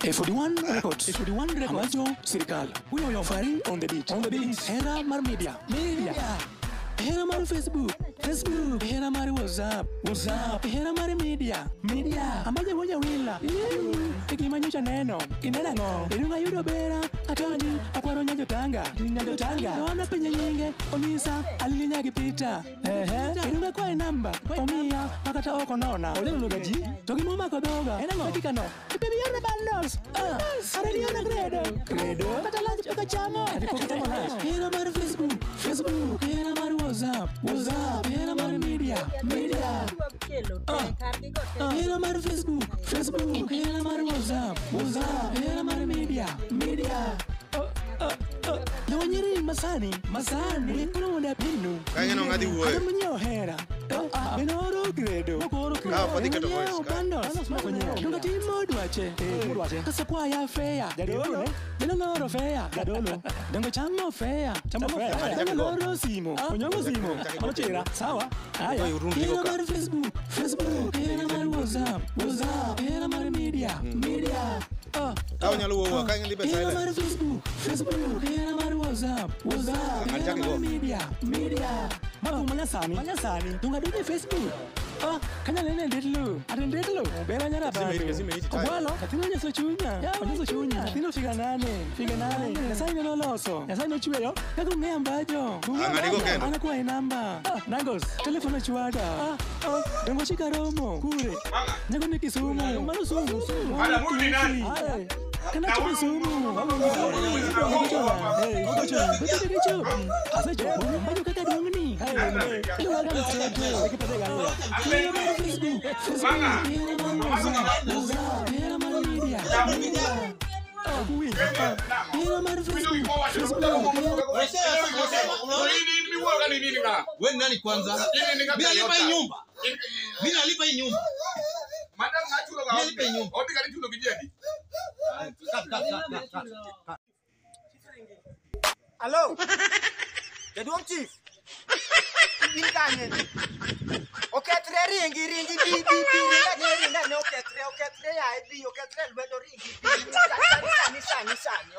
A41 Records. A41 Records. Amajo Sirikal. Uyo Fari on the beat. On the beat. Hera Mar Media. Media. Hera Mar Facebook. Facebook. Hera Mar WhatsApp. WhatsApp. Hera Mar Media. Media. Amaje moja wila. Ikimanyo neno. Inena ngo. Irunga yudo bera. Atoni. Akwaro nyanjo tanga. Nyanjo tanga. Naona penye nyinge. Onisa. Alilinya kipita. Ehe. Irunga kwa namba. Omia. Makata oko nona. Olelo lugaji. Togimuma kodoga. Enango. Dakika no. Baby you're the bundles. Areliona credo. Credo. Kata lunch ukachamo. Ukachamo lunch. Hera Mar Facebook. Facebook. Hera Mar WhatsApp. WhatsApp. Hera Mar Media. Media. Hera Mar Facebook. Facebook. Hera Mar WhatsApp. WhatsApp. Hera Mar Media. Media. Yawanyiri masani. Masani. Wekuno wanda pinu. Kanya no ngadi wuoyo. Adamunyo hera. Benoro credo. Ka podi keto voice ka. Donga timo dwache. Kasa ya fea. Jadolo. Jadolo fea. Jadolo. Donga chamo fea. Chamo fea. Jadolo simo. Onyongo simo. Onochera. Sawa. Haya. Hera Mar Facebook. Facebook. Hera Mar WhatsApp. WhatsApp. Hera Mar Media. Media. Ka onyalo wuoyo ka ng'e libe Hera silent. Mar Facebook. Facebook. Hera Mar WhatsApp. WhatsApp. Ng'at Hera chake Mar go. Media. Media. Mama manyasani. Manyasani. Donga donge Facebook. Kanya nene ndetlo. Ate ndetlo. Bera nyara Zime bado. zime iti tayo. Ogwalo. Katino nyeso chunya. Onyeso chunya. Katino figa nane. Figa nane. Nyasaye ne noloso. Nyasaye nochweyo. Kaka ung'eyo ambajo. Ah, ng'adigo kendo. An akwaye namba. Nangos. Telefono chwada. Dongo shika romo. Kure. Nyago ni Kisumu. Mano sumu. Sumu. Ala, huyu ni nani? Aye. Kana Na chopo huyu- Sumu. Asechopo. Majo kaka duong'ni. Wewe ni nani kwanza? Mimi nalipa hii nyumba. Mimi nalipa hii nyumba. Cut, cut, cut, cut, cut. Hello. Jaduong' chief. In kanye? Okethre ringi ringi bi bi bi ringa ne ringa ne okethre okethre ya bi okethre lwedo ringi bi sani sani sani sani.